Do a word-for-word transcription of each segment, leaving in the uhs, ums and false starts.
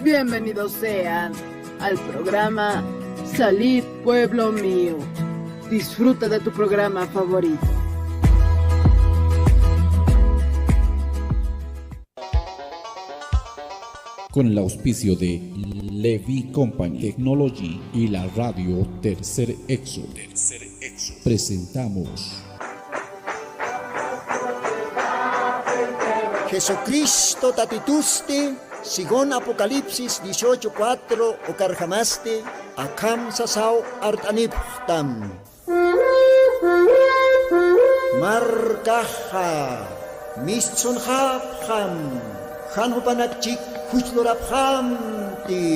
Bienvenidos sean al programa Salid, pueblo mío. Disfruta de tu programa favorito. Con el auspicio de Levi Company Technology y la radio Tercer Éxodo, presentamos Jesucristo Tatitusti, según Apocalipsis dieciocho cuatro, ukarjamasti akham sasaw art'anipxtam. Markaxa mistsunxapxam, jan jupanakchik juchlurapxamti.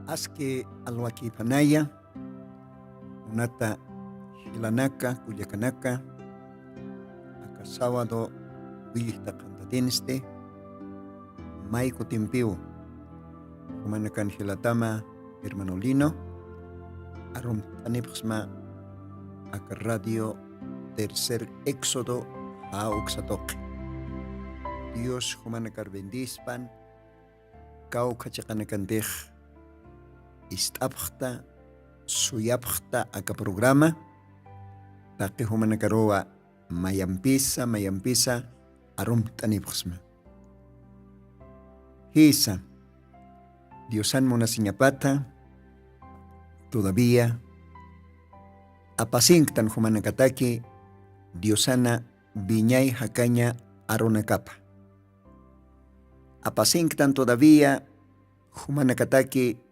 Aski alwakïpanaya, munata jilanaka, kullakanaka, aka sábado willjta qhantatinsti, may kutimpiw jumanakan jilatama hermano Lino, arumt'anipxsma aka radio Tercer Éxodo, ja uksa tuqi. Dios jumanakar bendispan, kawkha chiqanakantix ist'apxta, suyapxta aka programa, taqi jumanakaruwa mayampisa, mayampisa arumt'anipxsma. Jisa, Diosan munasiñapata, todavía apasinktan jumanakataki Diosana wiñay jakaña arunakapa. Apasinktan todavía jumanakataki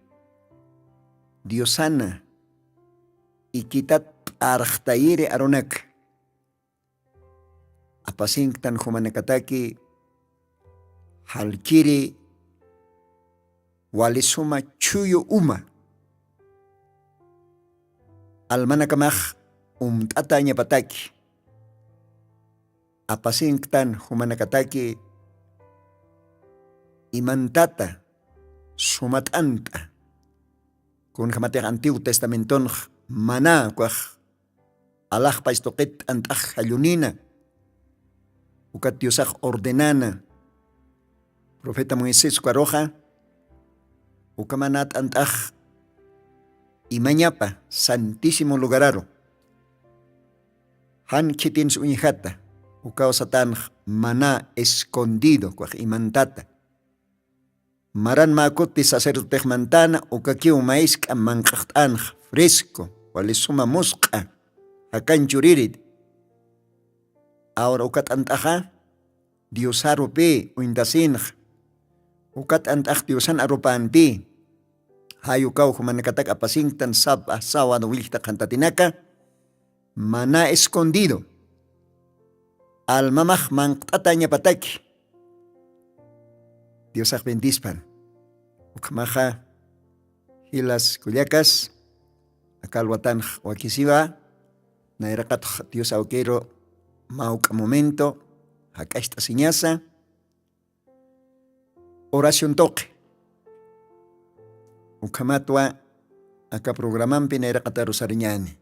Diosana ikitat p'arxtayiri arunaka. Apasinktan jumanakataki jalkiri wali suma chhuyu uma, almanakamax umt'atañapataki. Apasinktan jumanakataki imantata sumat'ant'a. Kunjamatix Antiguo Testamentonx maná ukax alaxpach tuqit t'ant'ax jallunina, ukat Diosax ordenana profeta Moisés ukaruxa, uka maná t'ant'ax imañapa santísimo lugararu. Jan khitins uñjata, ukaw satanx maná escondido, ukax imantata. Maran mä kuti sacerdotexmantana, ukakiw maysk'a manq'axt'anx, fresco, wali suma musq'a, jakan churiri. Ahora uka t'ant'axa Diosarupi uñtasinx, uka t'ant'ax Diosan arupanpi. Jay ukaw jumanakatak apasinktan sapa sábado willjta qhantatinaka, maná escondido, almamax manq't'atañapataki. Diosax bendispan. Ukhamaxa jilas kullakas, aka alwatanx wakisiwa, nayraqatx Dios awkiru mawk'a momento jak'acht'asiñasa, oración tuqi. Ukhamatwa aka programampi nayraqataru sariñäni.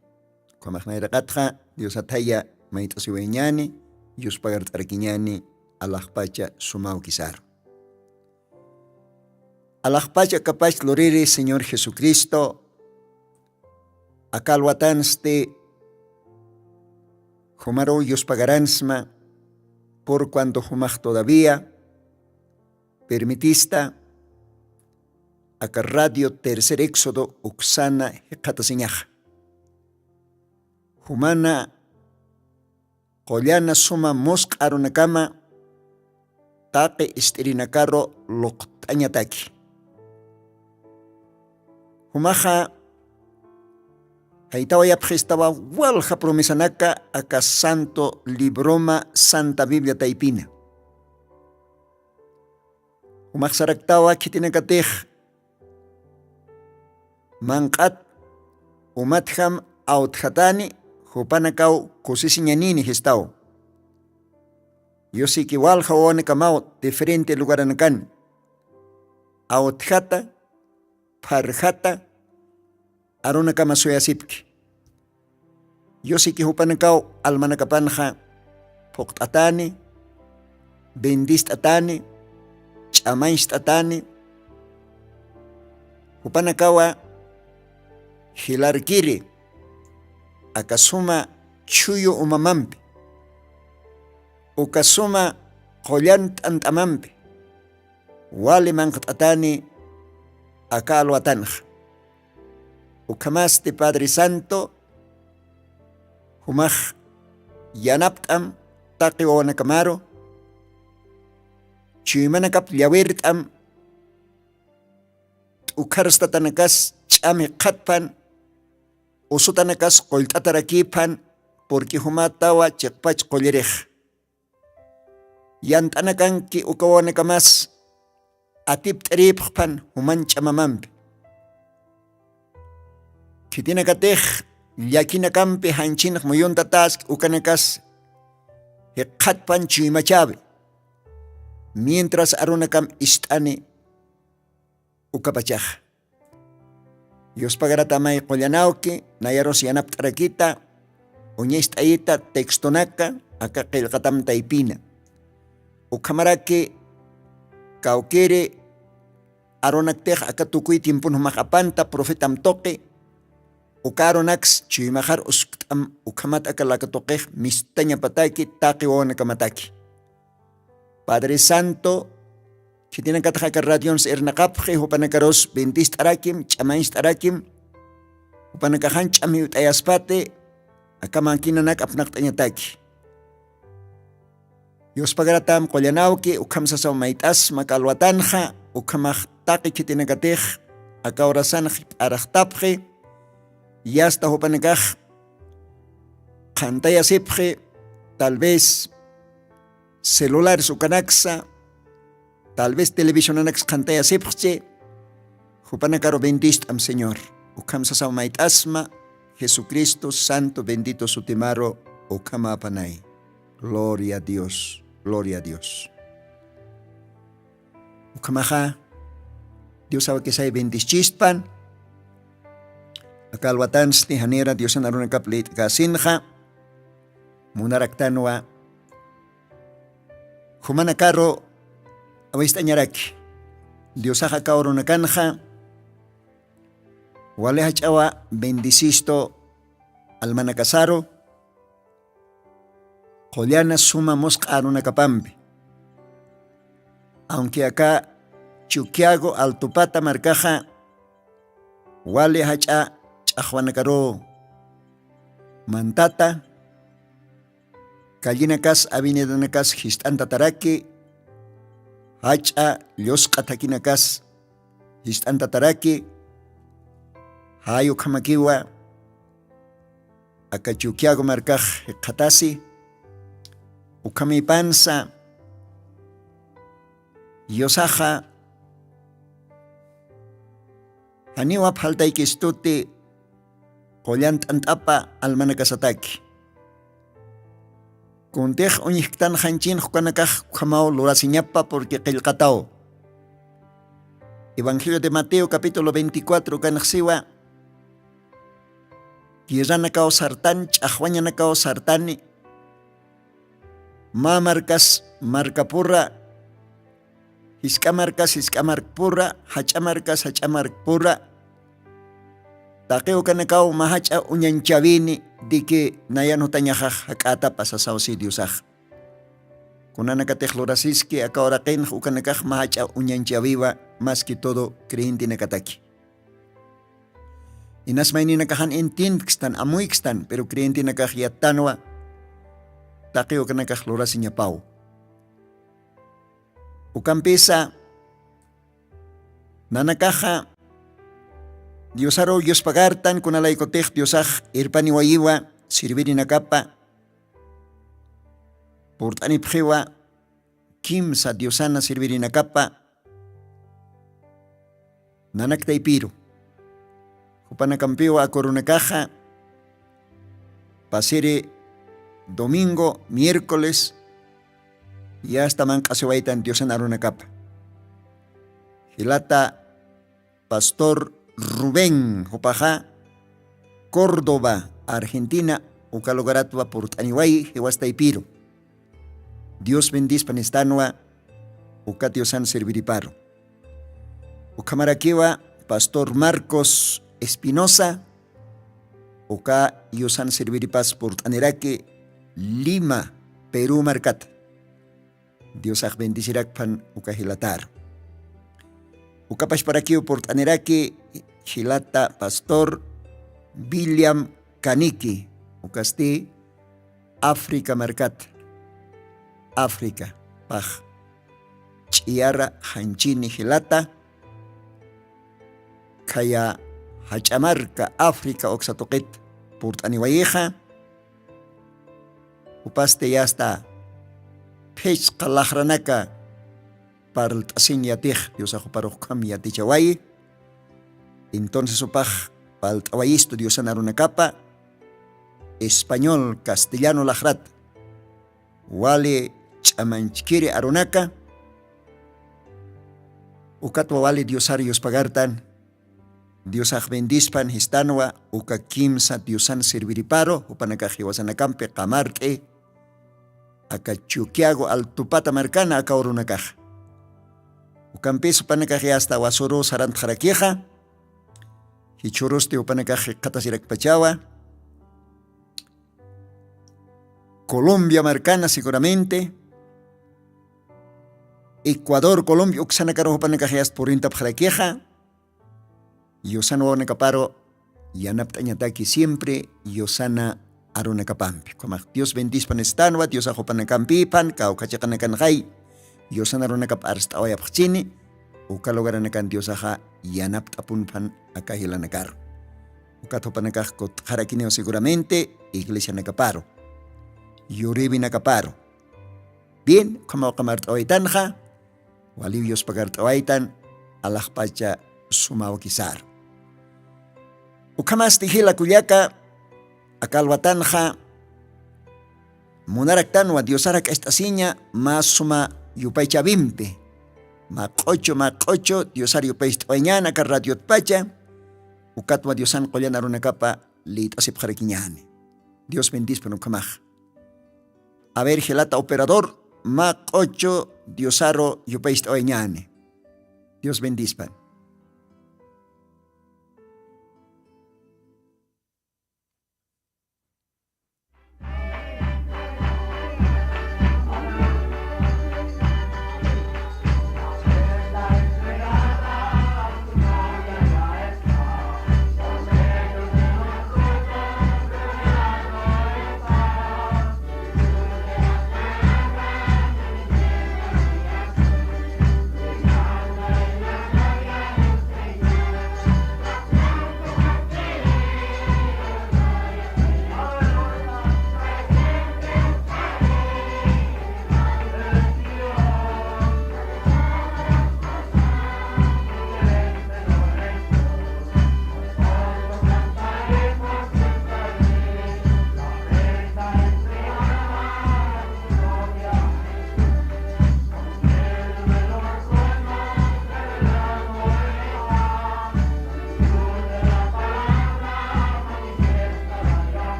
Ukhamax nayraqatxa Dios athaya mayt'asiwayañäni, yuspagart'arakiñäni, alaxpacha sumawkisaru. Alaxpacha kapach luriri Señor Jesucristo, aka alwatansti jumaruw yuspagaransma, por cuanto jumax todavía permitista aka radio Tercer Éxodo uksana jikxatasiñaxa. Jumana qullana suma musq'a arunakama taqi ist'irinakaru luqt'añataki. Jumaxa jaytawayapxistawa walja promesanaka aka santo libroma, Santa Biblia taypina. Jumax saraktawa khitinakatix Manq'at umatjam awtjatani, jupanakaw kusisiñanini jistaw. Yusiki walja wawanakamaw diferente lugaranakan awtjata, pharjata, arunakama suyasipki. Yusiki jupanakaw almanakapanxa phuqt'atani, bendist'atani, ch'amañcht'atani, jupanakawa jilarkiri akasuma chhuyu umamampi, ukasuma qullan t'ant'amampi wali manqt'atani aka alwatanxa. Ukhamasti Padre Santo, jumax yanapt'am taqi wawanakamaru, chuymanakap llawirt'am t'ukharstatanakas ch'am jikxatpan, usutanakas qullt'atarakïphan, purqui jumatawa chiqpach qullirix. Yant'anakanki uka wawanakamas atipt'irïpxpan juman ch'amamampi. Khitinakatix llakinakampi janchinx muyuntataski ukanakas jikxatpan chuymachäwi, mientras arunakam ist'ani ukapachaxa. Yuspagaratamay qullanawki, nayarus yanapt'arakita, uñist'ayita textonaka aka qillqatam taypina. Ukhamaraki kawkiri arunaktix aka tukuy tiempon jumax apanta profetam tuqi, uka arunaks chuymaxar uskt'am ukhamat aka laka tuqix mistañapataki taqi wawanakamataki. Padre Santo, khitinakatxa aka radions irnaqapxi, jupanakarus bendist'arakim, ch'amañcht'arakim, jupanakaxan ch'am jiwt'ayaspati, aka maquinanak apnaqt'añataki. Yuspagaratam qullanawki, ukham sasaw mayt'asma aka alwatanxa, ukhamax taqi khitinakatix aka horasanx jip'araxtapxi, yasta jupanakax qhantayasipxi, tal vez celulares ukanaksa, tal vez televisionanaksa qhantayasipxchi, jupanakaru bendist'am Señor. Ukham sasaw mayt'asma, Jesucristo santo bendito sutimaru ukhama apanay. Gloria a Dios, gloria a Dios. Ukhamaxa, Dios awakisay bendischispan, aka alwatansti janira Diosan arunakap lït'käsinxa, munaraktanwa, jumanakaru awist'añaraki, Diosax aka urunakanxa, wali jach'awa bendicisto almanakasaru, qullana suma musq'a arunakapampi. Aunque aka Chuquiago Altupata markaxa wali jach'a ch'axwanakaru mantata, callinakas, avenidanakas jist'antataraki, jach'a llusq'a thakinakas jist'antataraki, jay ukhamakiwa, aka Chuquiago markax jikxatasi, ukhamipansa, Diosaxa, janiwa phaltaykistuti, qullant'ant'apa almanakasataki. Kuntix uñjktan janchin jukanakax ukhamaw lurasiñapa, porque qillqataw. Evangelio de Mateo capítulo veinticuatro kanxsiwa, guerranakaw sartan, ch'axwañanakaw sartani, mä markas markapura, jisk'a markas jisk'a markpura, jach'a markas jach'a markpura, taqi ukanakaw mä jach'a uñanchäwini, de que nayan jutañaxax jak'ätapa sasaw si Diosax. Kunanakatix lurasiski aka uraqinx ukanakax mä jach'a uñanchäwiwa, más que todo creyentenakataki. Inas mayninakaxan entiendkstan, amuykstan, pero creyentenakax yattanwa taqi ukanakax lurasiñapaw. Ukampisa, nanakaxa Diosaru yuspagartan, kunalaykutix Diosax irpaniwayiwa sirvirinakapa, purt'anipxiwa kimsa diosana sirvirinakapa, nanak taypiru. Jupanakampiwa akurunakaxa pasiri domingo, miércoles, yasta manq'asiwaytan Diosan arunakapa. Jilata pastor Rubén, jupaxa Córdoba, Argentina, uka lugaratwa purt'aniwayi jiwastaypiru. Dios bendispa nistanwa uka Diosan serviriparu. Ukhamarakiwa pastor Marcos Espinosa, uka Diosan serviripas purt'aniraki Lima, Perú markata. Diosax bendicirakpan uka jilataru. Uka pachparakiw purt'aniraki jilata pastor William Kaniki, ukasti Africa markata, Africa pax ch'iyara janchini jilata, khaya jach'a marka Africa uksa tuqit purt'aniwayixa. Upasti yasta phichqa laxranaka parlt'asiñ yatix, Diosax juparux ukham yatichawayi. Entonces upax parlt'awayistu Diosan arunakapa español, castellano laxrat. Wali ch'amanchkiri arunaka, ukatwa wali Diosar yuspagartan. Diosax bendispan jistanwa uka kimsa Diosan serviriparu, jupanakax jiwasanakampi qamart'i aka Chuquiago Altupata markana aka urunakax. Ukampis jupanakax yasta wasuru sarantxarakixa, jichhurusti jupanakax jikxatasirakpachawa. Colombia markana seguramente, Ecuador, Colombia uksanakaru jupanakax yasta purintapxarakixa. Yusana wawanakaparu yanapt'añataki siempre yusana arunakapampi. Ukhamax Dios bendispan istanwa, Diosax jupanakampïpan kawkha chiqanakanxay. Yusana arunakap arst'awayapxchini, uka lugaranakan Diosaxa yanapt'apunpan aka jilanakaru. Ukat jupanakax kutxarakiniw seguramente iglesianakaparu, yurïwinakaparu. Bien, ukhamaw qamart'awaytanxa, waliw yuspagart'awaytan, alaxpacha suma wakisaru. Ukhamasti jila kullaka, aka alwatanxa munaraktanwa Diosar jak'acht'asiña mä suma yupaychäwimpi. Mä q'uchu, mä q'uchu Diosar yupaycht'awayñäni aka radiotpacha, ukatwa Diosan qullan arunakapa liyt'asipxarakiñäni. Dios bendispan ukhamax. A ver, jilata operador, mä q'uchu Diosaru yupaycht'awayñäni. Dios bendispan.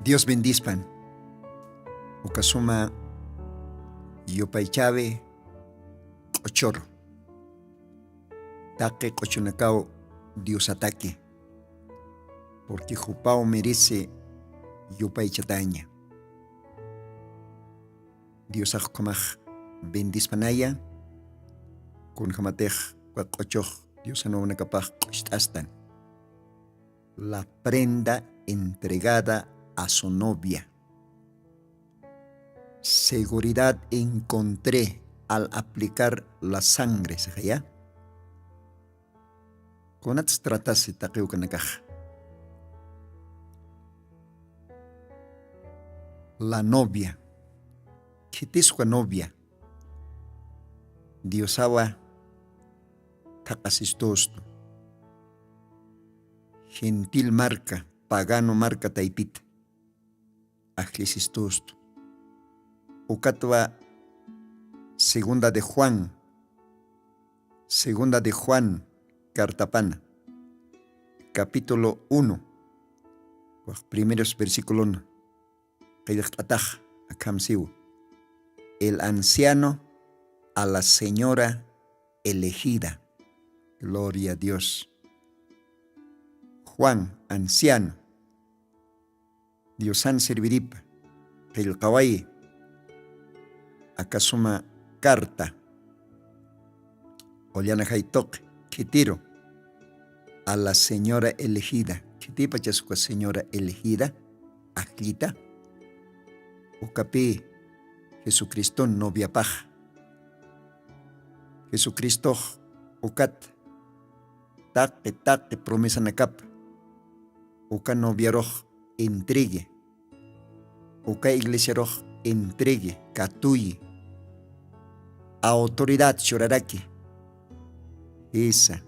Dios bendispan. Ukasuma yupaychawi q'uchuru. Taqi q'uchunakaw Diosataki. Porque jupaw merece yupaychataña. Diosax ukhamax bendispanaya. Kunjamatix uka q'uchux Diosan wawanakapax q'ucht'astan. La prenda entregada a su novia. Seguridad encontré al aplicar la sangre, sixaya. Kunats tratasi taqi ukanakax. La novia. Khitiswa novia. Diosawa thaqasistustu. Gentil marka, pagano marka taypita ajllisistustu. Ukatwa segunda de Juan, segunda de Juan cartapana, capítulo uno, wak primeros versiculona. Qillqt'atax akham siw. El anciano a la señora elegida. Gloria a Dios. Juan, anciano. Diosan serviripa. Qillqawayi. Akasuma carta. Qullana jaytuqi, khitiru. A la señora elegida. Khitipachas uka señora elegida, ajllita. Ukapï Jesucriston noviapax. Jesucristox ukat taqi taqi promesanakap uka noviarux entregue. Uka iglesiarux entregue, katuyi. Autoridad churaraki. Jisa.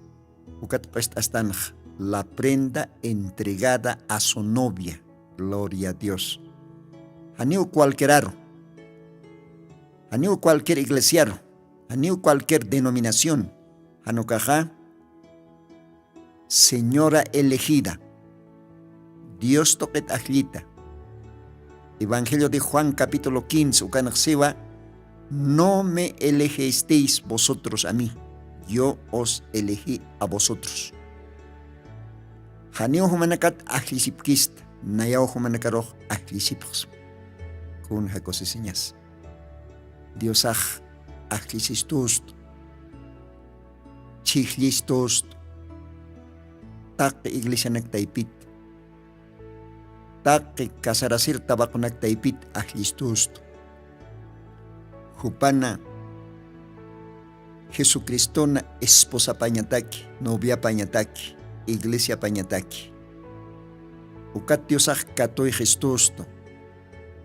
Ukat q'ust'astanx la prenda entregada a su novia. Gloria a Dios. Janiw cualquieraru. Janiw cualquier iglesiaru. Janiw cualquier denominación. Janukaxa señora elegida. Dios tuqit ajllita. Evangelio de Juan capítulo quince ukanxsiwa. No me elegisteis vosotros a mí, yo os elegí a vosotros. Janiw jumanakat ajllisipkista, nayaw jumanakarux ajllisipxsma. Kun jakusisiñas. Diosax ajllisistustu. Chhijllistustu. Taqi iglesianak taypit. Taqi casarasir tabaqunak taypit ajllistustu. Jupana Jesucristona esposapañataki, noviapañataki, iglesiapañataki. Ukat Diosax katuyxistustu.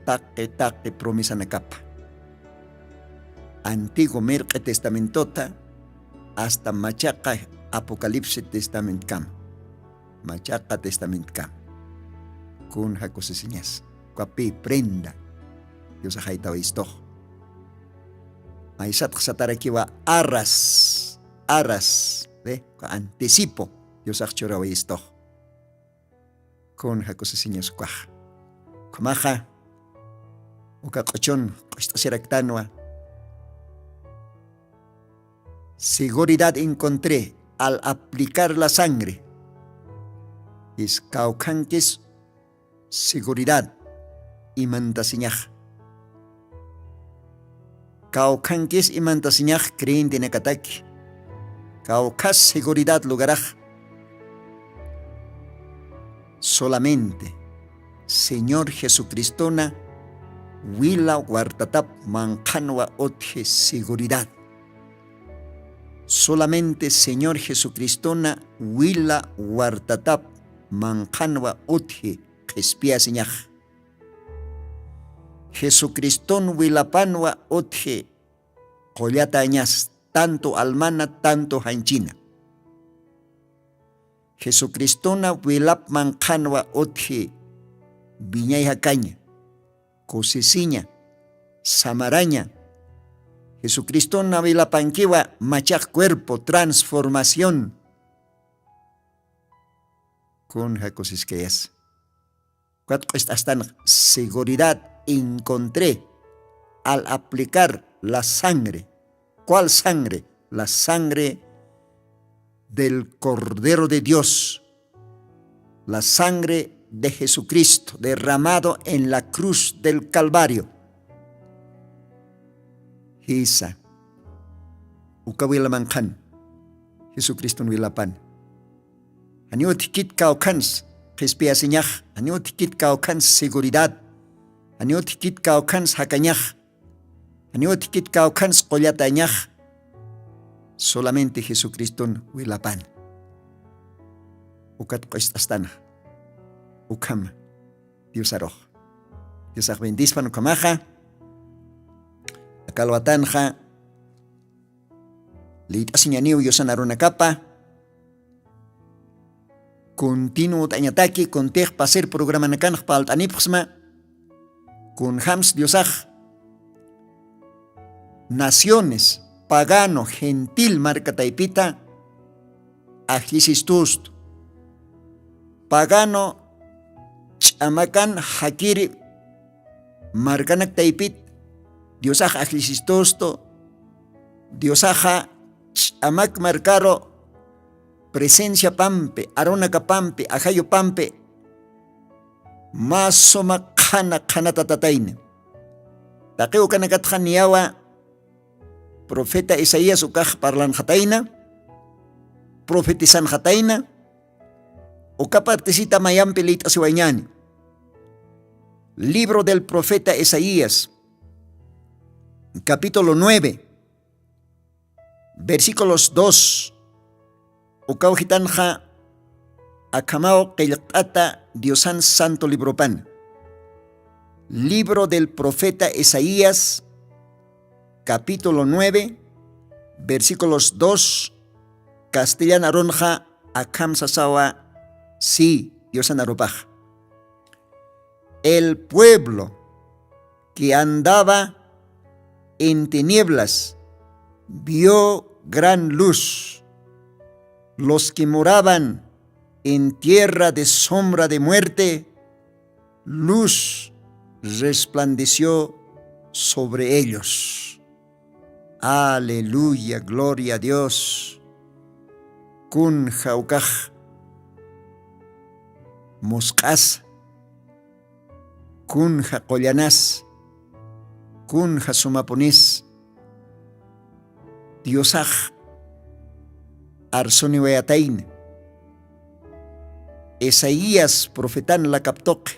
Taqi taqi promesanakapa. Antiguo mirq'i testamentota hasta machaqa Apocalipsis testamentkama. Machaqa testamentkama. Kun jakusisiñas. Ukapi prenda. Diosax jaytawistux. Maysatx satarakiwa arras. Arras. Ve, uka anticipo. Diosax churawistux. Kun jakusisiñas ukax. Ukhamaxa uka q'uchun q'ust'asiraktanwa. Seguridad encontré al aplicar la sangre. Is kawkhankis seguridad imantasiñax. Kawkhankis imantasiñax creyentenakataki. Kawkhas seguridad lugarax. Solamente Señor Jesucristona wila wartatap manqhanwa utji seguridad. Solamente Señor Jesucristona wila wartatap manqhanwa utji qhispiyasiñax. Jesucriston wilapanwa utji qullatañas tanto almana, tanto janchina. Jesucristona wilapman qhanwa utji wiñay jakaña, kusisiña, samaraña. Jesucristona wilapankiwa machaq cuerpo, transformación. Kun jakusiskayas. Ukat q'ust'astan seguridad encontré al aplicar la sangre. ¿Cuál sangre? La sangre del Cordero de Dios, la sangre de Jesucristo derramado en la cruz del Calvario. Jisa, uka wilamanqhan Jesucriston wilapan. Janiw utjkit kawkhans qhispiyasiñax, janiw utjkit kawkhans seguridad, janiw utjkit kawkhans jakañax, janiw utjkit kawkhans qullatañax. Solamente Jesucriston wilapan. Ukat q'ust'astana. Ukhama. Diosarux. Diosax bendispan ukhamaxa. Akalwatanxa liyt'asiñaniw yusan arunakapa. Continuo ut'añataki kuntix pasir programanakanx palt'anipxsma. Kunjams diosax naciones pagano gentil markataypita ajllisistustu. Pagano ch'amakan jakiri markanaktaypit diosax ajllisistustu. Diosaxa ch'amak markaru presenciapampi arunakapampi ajayupampi mä suma qhana qhanatatatayna. Taqi ukanakatxa niyawa profeta isaías ukax parlanxatayna, profetisanxatayna. Uka partisita mayampi liyt'asiwañani. Libro del profeta isaías, capítulo nueve, versículos dos. Ukaw jitanxa akhamaw qillq'ata diosan santo libropan. Libro del profeta isaías, capítulo nueve, versículos dos. Castellan arunxa akham sasawa. Si, diosan arupax. El pueblo que andaba en tinieblas vio gran luz. Los que moraban en tierra de sombra de muerte, luz resplandeció sobre ellos. Aleluya, gloria a Dios. Kunja ukax musq'as, kunja qullanas, kunja sumapunis diosax arsuniwayatayna. Isaías profetan lakaptuqi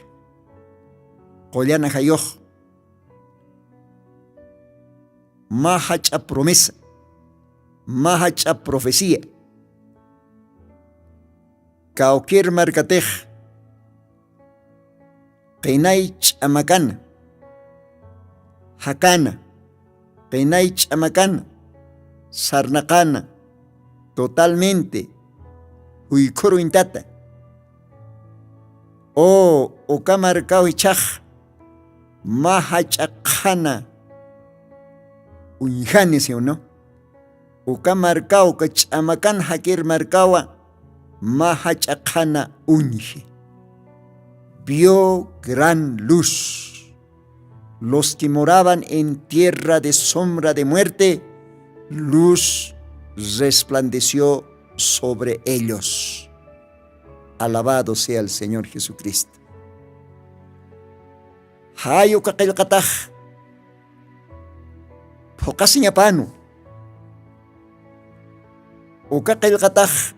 qullan ajayux mä jach'a promesa, mä jach'a profecía. Kawkir markatix qinay ch'amakana, jakana, qinay ch'amakana, sarnaqana, totalmente juykhuruyntata. O uka markaw ichhax mä jach'a qhana uñjani siwno. Uka markaw uka ch'amakan jakir markawa mä jach'a qhana uñji. Vio gran luz. Los que moraban en tierra de sombra de muerte, luz resplandeció sobre ellos. Alabado sea el señor jesucristo. Jay uka qillqatax phuqasiñapanu. Uka qillqatax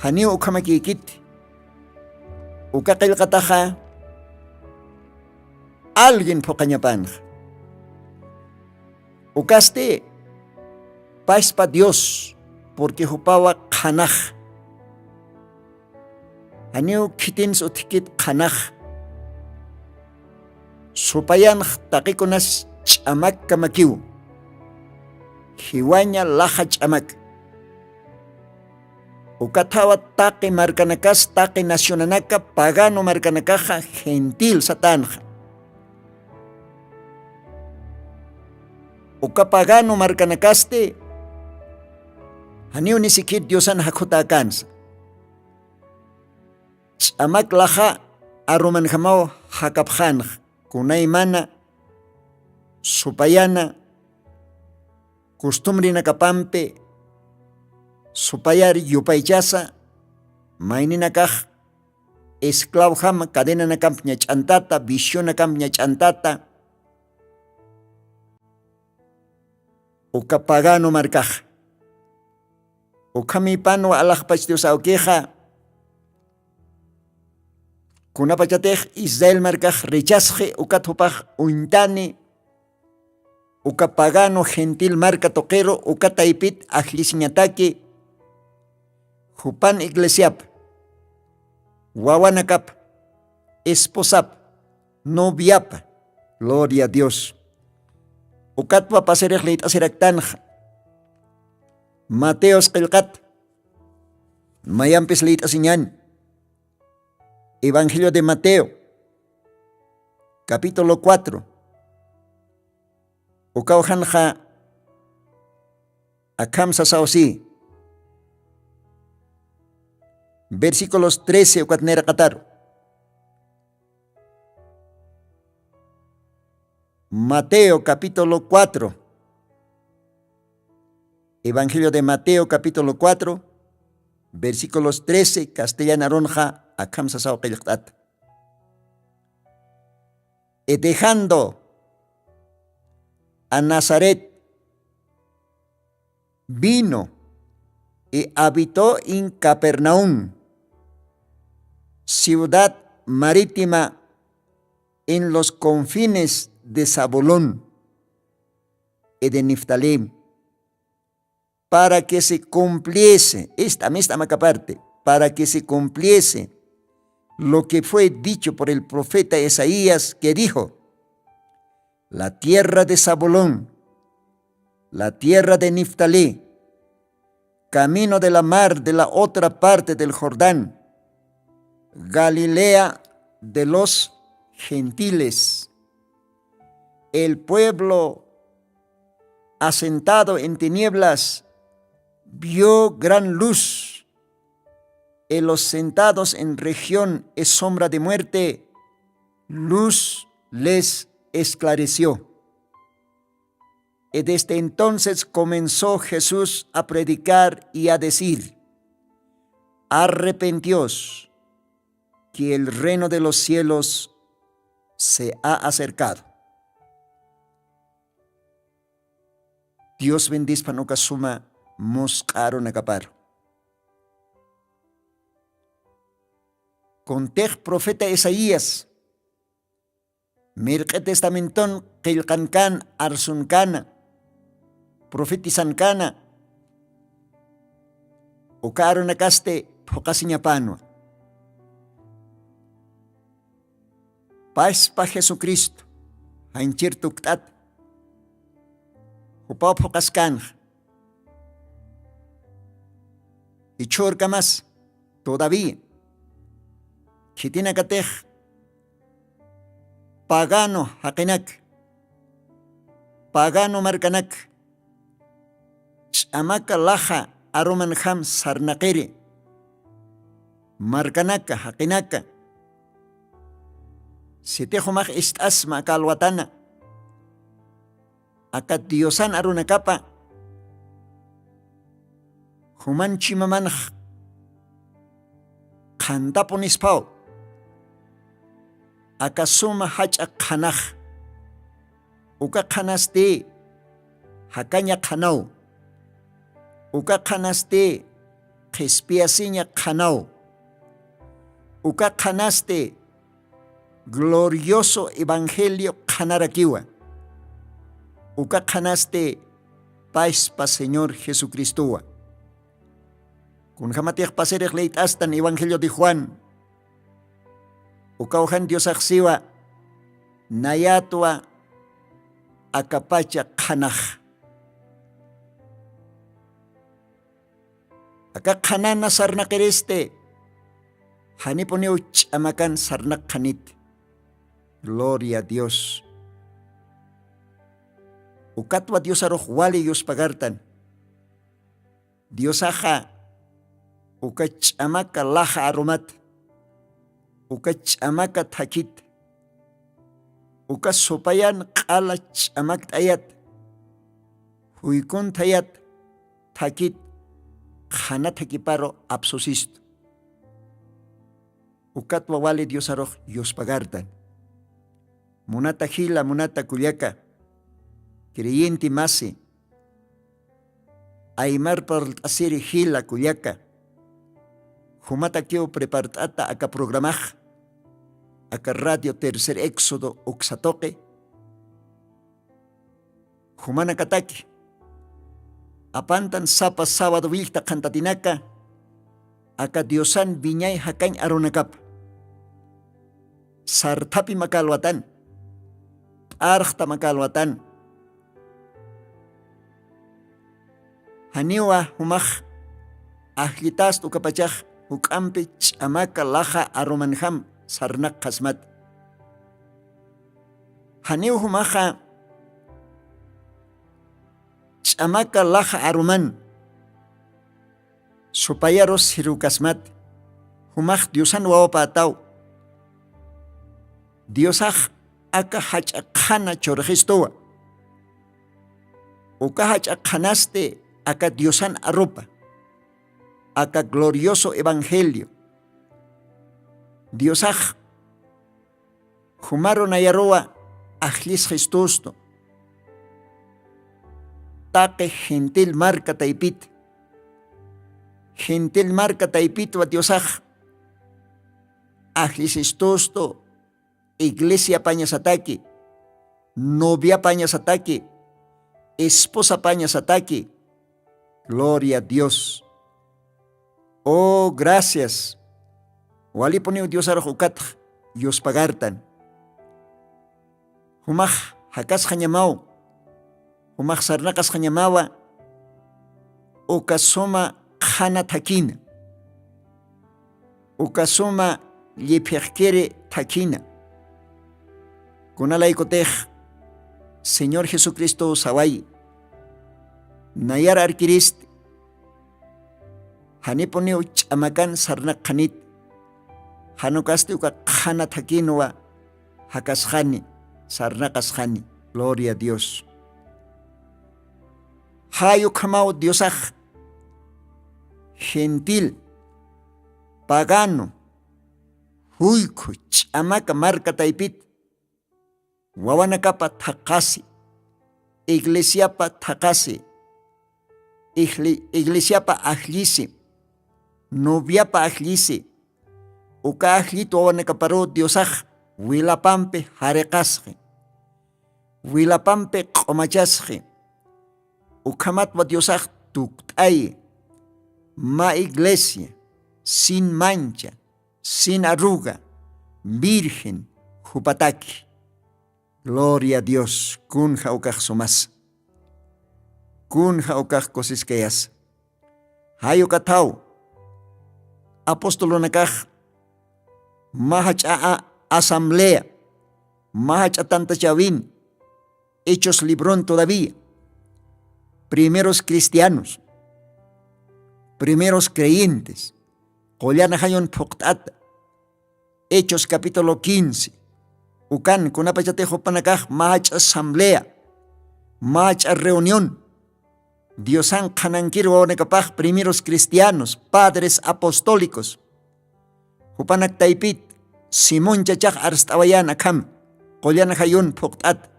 janiw ukhamakïkiti. Uka qillqataxa alguien phuqañapanxa. Ukasti paspa dios, purqui jupawa qhanax. Janiw khitins utjkit qhanax. Supayanx taqikunas ch'amakkamakiw. Jiwaña laxa ch'amak. Ukathawa taqi markanakas taqi nacionanaka pagano markanakaxa gentil satanxa. Uka pagano markanakasti janiw ni sikhir diosan jakhutäkansa. Ch'amak laxa arumanjamaw jakapxanx, kunaymana supayana costumbrenakapampi supayar yupaychasa, mayninakax esclavojama cadenanakamp ñach'antata, vicionakamp ñach'antata, uka pagano markax. Ukhamipanwa alaxpach diosawkixa, kunapachatix israel markax rechasxi ukat jupax uñtani, uka pagano gentil marka tuqiru uka taypit ajllisiñataki, jupan iglesiap, wawanakap, esposap, noviap. Gloria a dios. Ukatwa pasirix lït'asiraktanxa. Mateos qillqat, mayampis lït'asiñan. Evangelio de mateo, capítulo cuatro. Ukawjanxa akham sasaw si, versículos trece ukat niraqataru. Mateo capítulo cuatro. Evangelio de mateo capítulo cuatro, versículos trece, castellan arunxa akham sasaw qillqt'ata. Y dejando a nazaret, vino y habitó en capernaum, ciudad marítima, en los confines de zabulón y de neftalí, para que se cumpliese esta misma parte, para que se cumpliese lo que fue dicho por el profeta isaías, que dijo: la tierra de zabulón, la tierra de neftalí, camino de la mar de la otra parte del jordán, galilea de los gentiles. El pueblo asentado en tinieblas vio gran luz, y los sentados en región y sombra de muerte, luz les esclareció. Y desde entonces comenzó jesús a predicar y a decir: arrepentios, que el reino de los cielos se ha acercado. Dios bendispan uka suma musq'a arunakaparu. Kuntix profeta isaías, mirq'i testamenton qillqankana, arsunkana, profetisankana, uka arunakasti phuqasiñapanwa. Paspa jesucristo janchir tukt'at jupaw phuqaskanxa, ichhurkamas todavía khitinakatix pagano jaqinak, pagano markanak, ch'amaka laja arumanjam sarnaqiri, markanaka jaqinaka, sitixumax ist'asma aka alwatana, aka diosan arunakapa juman chimamanx qhantapunispaw, aka suma jach'a qhanax, uka qhanasti jakaña qhanaw, uka qhanasti qhispiyasiña qhanaw, uka qhanasti glorioso evangelio qhanarakiwa, uka qhanasti paspa señor jesucristowa. Kunjamatix pasirix leyt'astan evangelio de juan, ukawjan diosaxsiwa nayatwa akapacha qhanax. Aka qhanana sarnaqiristi janipuniw ch'amakan sarnaq qhanit. Gloria a dios. Ukatwa diosarux wali yuspagartan. Diosaxa uka ch'amaka laja arumat uka ch'amaka thakit, uka supayan q'ala ch'amakt'ayat, juykunthayat thakit, qhana thakiparu apsusistu. Ukatwa wali diosarux yuspagartan. Munata jila, munata kullaka, creyenti masi, aymar parlt'asiri jila kullaka, jumatakiw prepart'ata aka programax, aka radio tercer éxodo uksatoqi, jumanakataki, apantan sapa sawad willkta qhantatinaka, aka diosan wiñay jakañ arunakapa, sarthapi makalwatan, p'arxta makalwatan. Janiwa jumax ajllitast ukapachax juk'ampi ch'amaka laxa arumanjam sarnaq qhasmat. Janiw jumaxa ch'amaka laxa aruman supayarus sirukasmat, jumax diosan wawapa ataw. Diosax aka jach'a qhana churxistuwa. Uka jach'a qhanasti aka diosan arupa, aka glorioso evangelio. Diosax jumaru nayaruwa ajllisxistustu, taqi gentil marka taypit, gentil marka taypitwa diosax ajllisistustu, iglesia pañasataki, novia pañasataki, esposa pañasataki. Gloria a dios. Oh gracias. Walipuniw diosarux ukatx yuspagartan. Jumax jakasxañamaw, jumax sarnaqasxañamawa uka suma qhana thakina, uka suma lliphixkiri thakina. Kunalaykutix señor jesucristow saway, nayar arkiristi, janipuniw ch'amakan sarnaqxanit, janukasti uka qhana thakinwa jakasxani, sarnaqasxani. Gloria a dios. Jay ukhamaw diosax gentil, pagano, juykhu, ch'amaka marka taypit, wawanakapa thaqasi, iglesiapa thaqasi, iglesiapa ajllisi, noviapa ajllisi, uka ajllit wawanakaparuw diosax wilapampi jariqasxi, wilapampi q'umachasxi. Ukhamatwa diosax tukt'ayi, mä iglesia sin mancha, sin arruga, virgen jupataki. Gloria a dios. Kunja ukax sumasa, kunja ukax kusiskayasa. Jay ukathaw apostolunakax mä jach'a asamblea, mä jach'a tantachäwin, hechos libron todavía, primeros cristianos, primeros creyentes, qullan ajayun phuqt'ata, hechos capítulo quince. Ukan kunapachatix jupanakax mä jach'a asamblea, mä jach'a reunión, diosan qhanankir wawanakapax primeros cristianos, padres apostólicos, jupanak taypit simón chachax arst'awayän akham, qullan ajayun phuqt'ata.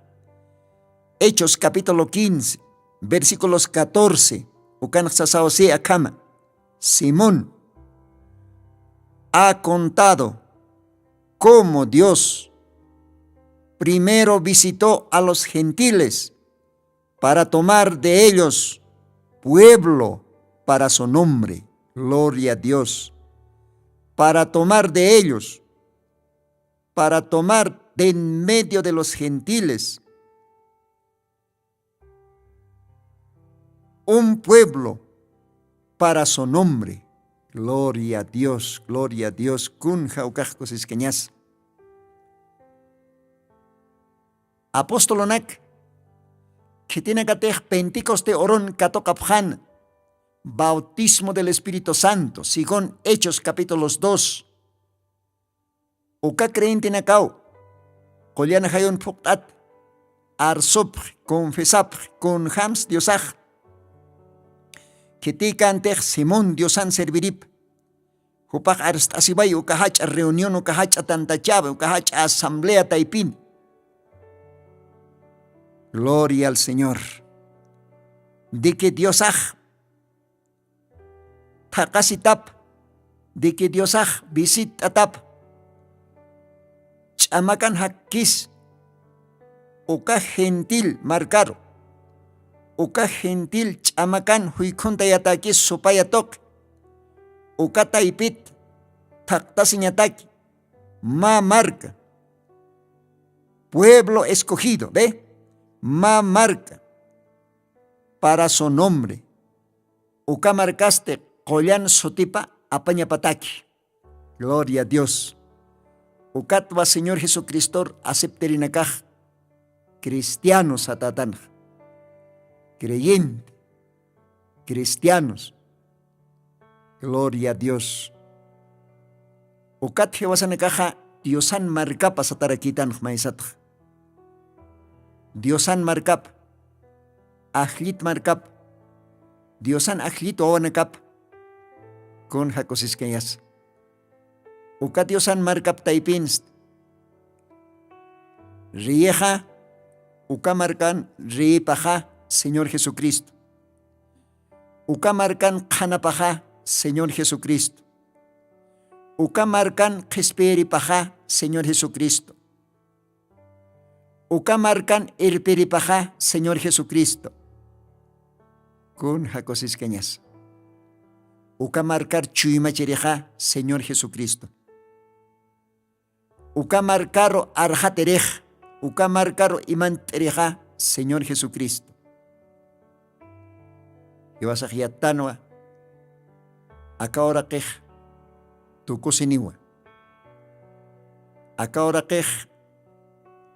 Hechos capítulo quince, versículos catorce, ukanx sasawsi akhama. Simón ha contado cómo dios primero visitó a los gentiles para tomar de ellos pueblo para su nombre. Gloria a dios. Para tomar de ellos, para tomar de en medio de los gentiles un pueblo para su nombre. Gloria a dios, gloria a dios. Kunja ukax kusiskañas. Apostolunak khitinakatix pentecoste urun katuqapxan, bautismo del espíritu santo según hechos capítulos dos. Uka creyentenakaw qullan jayun phuqt'at arsupxi, confesapxi kunjams diosax khitiykantix simón diosan servirip. Jupax arst'asiway uka jach'a reunión uka jach'a tantachawi uka jach'a asamblea taypin. Gloria al señor. Diki diosax thaqasitap, diki diosax visitt'atap. Ch'amakan jakkis uka gentil markaru uka gentil ch'amakan juykhuntayataykis supaya tuqi. Uka taypit thaqtasiñataki mä marka pueblo escogido ve mä marka para su nombre. Uka markasti qullan sutipa apañapataki. Gloria a dios. Ukatwa señor jesucristor aceptarinakax cristianos satätanxa creyente cristianos. Gloria a dios. Ukat jiwasanakaxa diosan markapa satarakïtanx maysatxa diosan markap ajllit markap diosan ajllit wawanakap. Kun jakusiskayasa uka diosan markap taypinst riyixa uka markan riyipaxa señor jesucristo. Uka markan qhanapaxa señor jesucristo. Uka markan qhispiyiripaxa señor jesucristo. Uka markan irpiripaxa señor jesucristo. Kun jakusiskañas uka markar chuymachirixa señor jesucristo. Uka markaru arxatirix uka markaru imant'irixa señor jesucristo. Jiwasax yattanwa aka uraqix tukusiniwa. Aka uraqix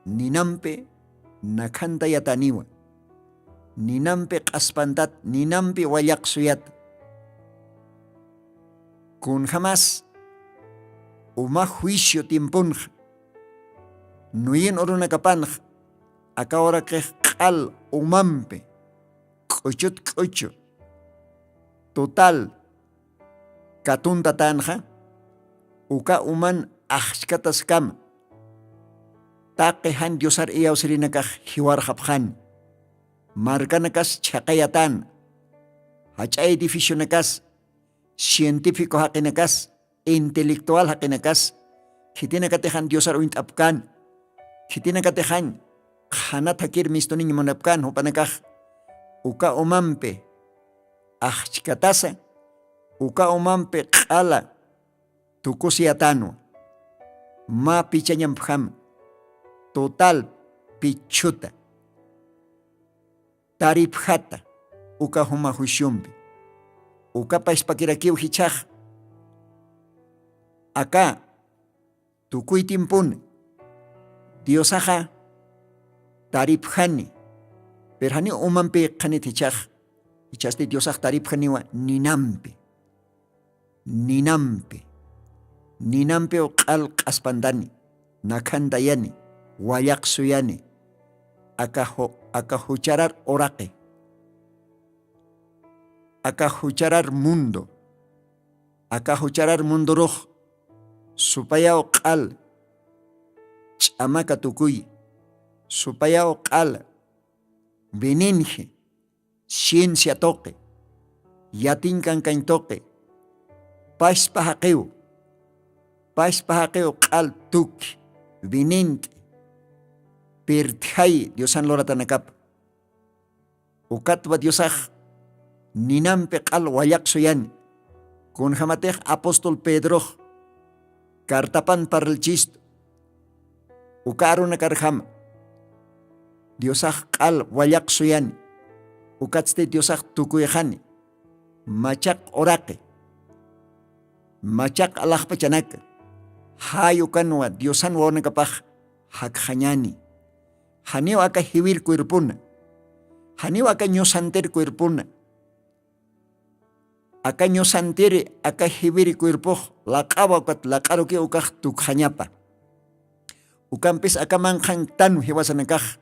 ninampi nakhantayataniwa ninampi q'aspantat ninampi wallaq suyat. Kunjamas uma juicio tiemponxa nuyin urunakapanxa aka uraqix q'al umampi k'uchut k'uchu total katuntatanxa uka uman axchkataskama taqi jan diosar iyawsirinakax jiwarxapxan. Markanakas chhaqayatan jach'a edificionakas científico jaqinakas intelectual jaqinakas khitinakatixan diosar uñt'apkan khitinakatixan qhana thakir mistuniñ munapkan jupanakax uka umampi axchkatasa uka umampi q'ala tukusiyatanwa mä pichañampjama total pichhuta taripjata uka juma juiciompi. Uka pachpakirakiw jichhax aka tukuy timpuni diosaxa taripjani pero janiw umampi qhanit jichhax jichhasti diosax taripjaniwa ninampi ninampi ninampiw q'al q'aspantani nakhantayani wallaq suyani aka aka jucharar uraqi aka jucharar mundo aka jucharar mundorux supayaw q'al ch'amaka tukuy supayaw q'al veninji ciencia tuqi yatinkankañ tuqi paspa jaqiw paspa jaqiw q'al tuki vinint'i pirtjay diosan luratanakapa. Ukatwa diosax ninampi q'al wallaq suyani kunjamatix apóstol pedrox cartapan parlchistu uka arunakarjama diosax q'al wallaq suyani ukatsti diosax tukuyxani machaq uraqi machaq alaxpachanaka jay ukanwa diosan wawanakapax jakxañani janiw aka jiwir cuerpona janiw aka ñusantir cuerpona aka ñusantiri aka jiwiri cuerpox laq'awa ukat laq'aruki ukax tukxañapa Ukampis aka manqhanktan jiwasanakax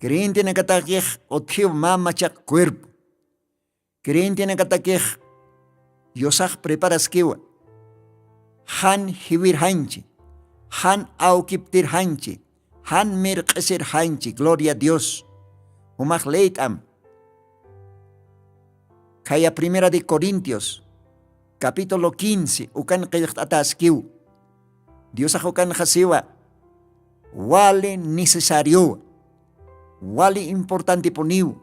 creyentenakatakix utjiw mä machaq cuerpo. Creyentenakatakix diosax preparaskiwa jan jiwirjanchi, jan awkiptirjanchi, jan mirq'isirjanchi gloria a dios. Jumax leyt'am khaya primera de corintios capítulo quince ukan qillqt'ataskiw. Diosax ukan jasiwa wali necesariowa, wali importantipuniw.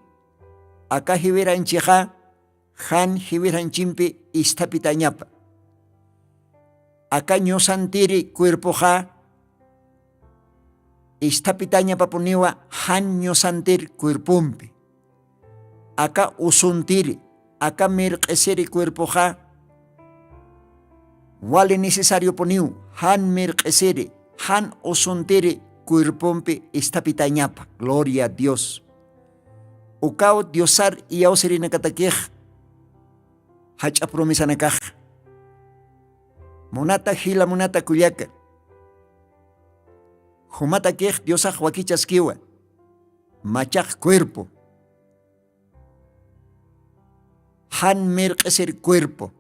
Aka jiwiranchixa jan jiwiranchimpi isthapitañapa. Aka ñusantiri cuerpoxa isthapitañapapuniwa jan ñusantir cuerpompi. Aka usuntiri aka mirq'isiri cuerpoxa wali necesariopuniw jan mirq'isiri jan usuntiri cuerpompi isthapitañapa gloria a dios. Ukaw diosar iyawsirinakatakix jach'a promesanakax. Munata jila munata kullaka, jumatakix diosax wakichaskiwa machaq cuerpo, jan mirq'isir cuerpo,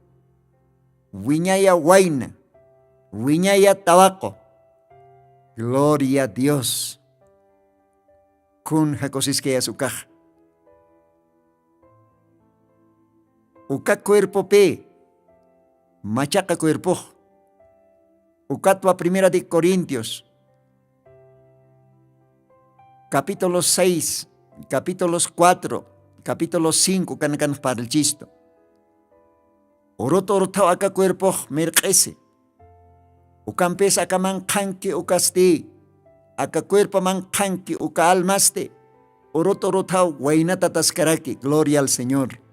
wiñaya wayna, wiñaya tawaqu. Gloria a dios. Kun jakusiskayas ukax uka cuerpopi machaqa cuerpox. Ukatwa primera de corintios capítulo seis, capítulos cuatro, capítulos cinco kanakanx parlchistu. Urut uruthaw aka cuerpox mirq'isi. Ukampis aka manqhanki ukasti aka cuerpo manqhanki uka almasti urut uruthaw waynatataskaraki gloria al señor.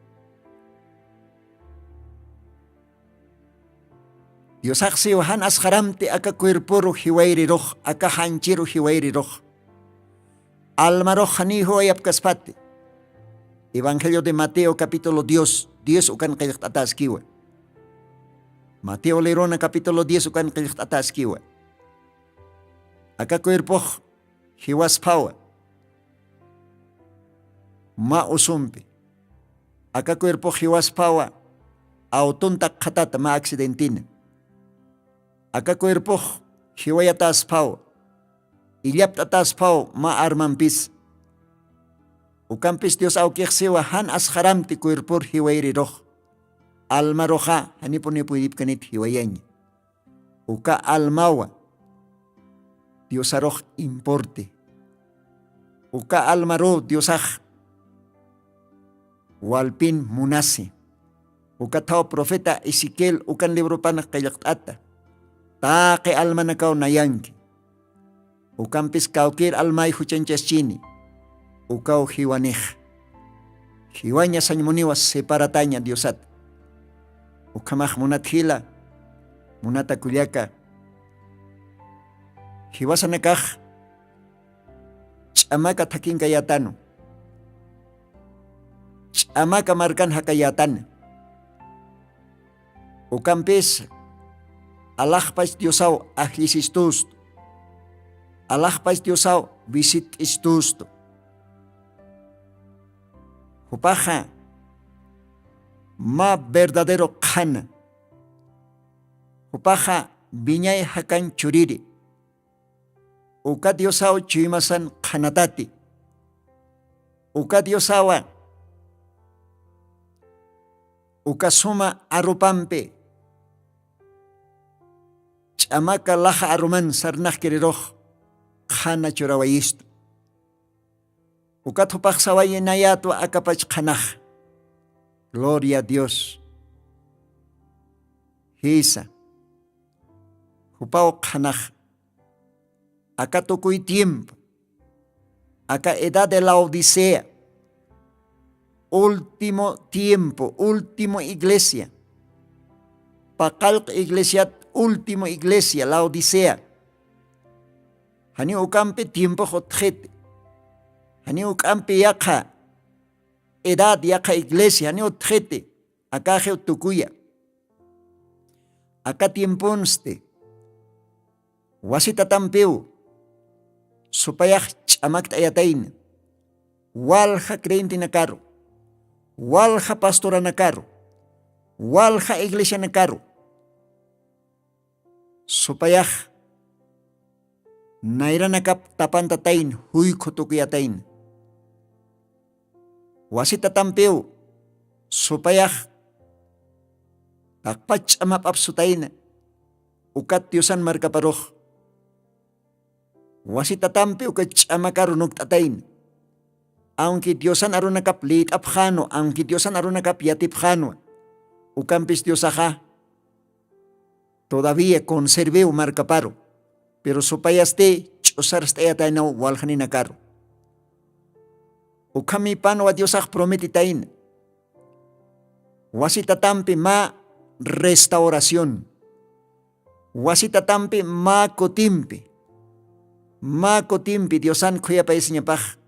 Diosaxsiw jan asqaramti aka cuerporu jiwayrirux aka janchiru jiwayrirux almarux janiy juwayapkaspati. Evangelio de mateo capítulo dios diez ukan qillqt'ataskiwa. Mateo liruna capítulo diez ukan qillqt'ataskiwa. Aka cuerpox jiwasphawa mä usumpi. Aka cuerpox jiwasphawa awtunta qhatata mä accidentina. Aka cuerpox jiwayatäsphaw illapt'atäsphaw mä armampis. Ukampis dios awkixsiwa jan asqaramti cuerpor jiwayrirux almaruxa janipuni puydipkanit jiwayaña. Uka almawa diosarux importi. Uka almaru diosax walpin munasi. Ukathaw profeta ezequiel ukan libropan qillqt'ata taqi almanakaw nayanki. Ukampis kawkir almay juchanchaschini ukaw jiwanix. Jiwaña sañmuniwa separataña diosat. Ukhamax munat jila munata kullaka, jiwasanakax ch'amaka thakinkayätanu. Ch'amaka markan jakayätana. Ukampis alaxpach diosaw ajllisistustu. Alaxpach diosaw visitt'istustu. Jupaxa mä verdadero qhana. Jupaxa wiñay jakan churiri. Uka diosaw chuymasan qhanatati. Uka diosawa uka suma arupampi ch'amaka laxa aruman sarnaxkirirux qhana churawayistu. Ukat jupaxsawayinayätwa akapach qhanax. Gloria a dios. Jisa jupaw qhanax aka tukuy tiempo aka edad de laodicea, último tiempo último iglesia, paqallq iglesiat último iglesia laodicea. Janiw ukampi tiempox utxiti. Janiw ukampi yaqha edad yaqha iglesia janiw utxiti. Akaxiw tukuya aka tiemponsti. Wasi tatampiw Supayax ch'amakt'ayatayna walja creyentenakaru, walja pastoranakaru, walja iglesianakaru. Supayax nayranakap tapantatayna juykhu tukuyatayna. Wasitatampiw supayax taqpach ch'amap'ap sutayna ukat diosan markaparux. Wasitatampi uka ch'amakaru nukt'atayna. Aunki diosan arunakap lït'apxänwa aunki diosan arunakap yatipxänwa, ukampis diosaxa todavía conservew markaparu. Pero supayasti ch'usarst'ayataynaw waljaninakaru. Ukhamipanwa diosax prometitayna. Wasitatampi mä restauración. Wasitatampi mä kutimpi, mä kutimpi diosan khuyapayasiñapax,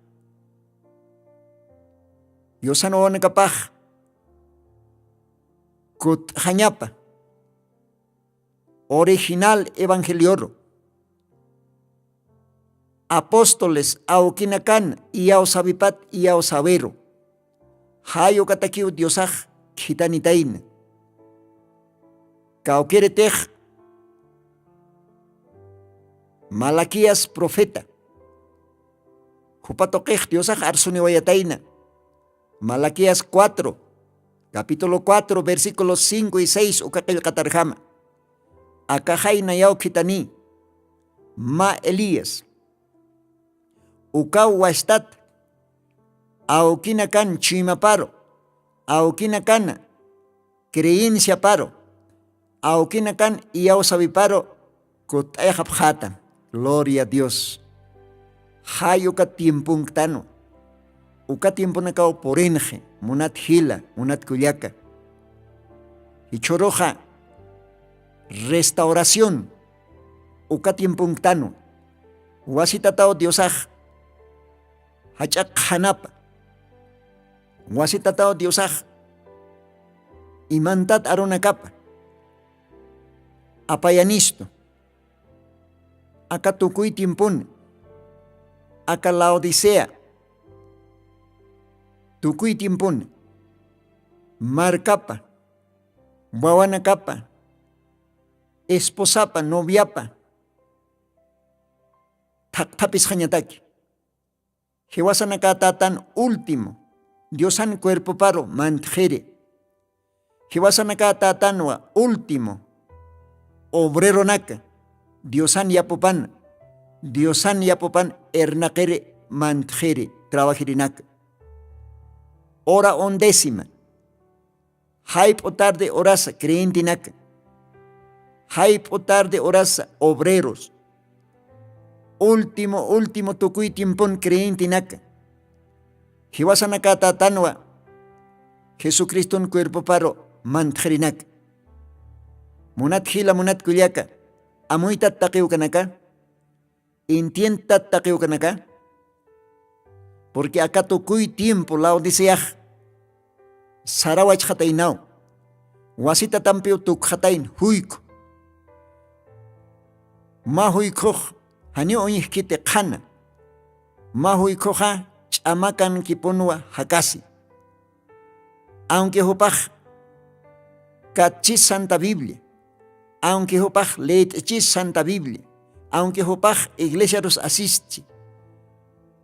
diosan wawanakapax kut'xañapa. Original evangelioru apóstoles awkinakan iyawsawipat iyawsawiru jayukatakiw diosax khitanitayna. Kawkiritix malaquías profeta jupatuqix diosax arsuniwayatayna. Malaquías cuatro capítulo cuatro versículos cinco y seis uka qillqatarjama. Akaxayna yawkhitani ma elías ukaw wastat awkinakan chuymaparu awkinakana creenciaparu awkinakan iyawsawiparu kut'ayxapxäta. Gloria a dios. Jay uka tiemponktanwa uka tiemponakaw purinxi munat jila munat kullaka. Jichhuruxa restauración uka tiemponktanwa. Wasitataw diosax jach'a qhanapa wasitataw diosax imantat arunakapa apayanistu. Aka tukuy tiemponi aka laodicea tukuy tiemponi markapa wawanakapa esposapa noviapa thaqthapisxañataki. Jiwasanakatatan último diosan cuerpoparu mantxiri. Jiwasanakatatanwa último obreronaka diosan yapupan diosan yapupan irnaqiri mantxiri trabajirinaka. Hora undécima. Jayp'u tarde horasa creyentenaka jayp'u tarde horasa obreros. Último último tukuy tiempon creyentenaka jiwasanakatätanwa jesucriston cuerpoparu mantxrinaka. Munat jila munat kullaka amuytat taqiwkanaka. Intientat taqiwkanaka. Purqui aka tukuy tiempo laodiceax sarawachxataynaw wasitatampiw tukxatayna juykhu. Mä juykhux janiw uñjkiti qhana mä juykhuxa ch'amakankipunwa jakasi. Aunque jupax katchis santa biblia aunque jupax lït'ichis santa biblia aunque jupax iglesiarus asistchi.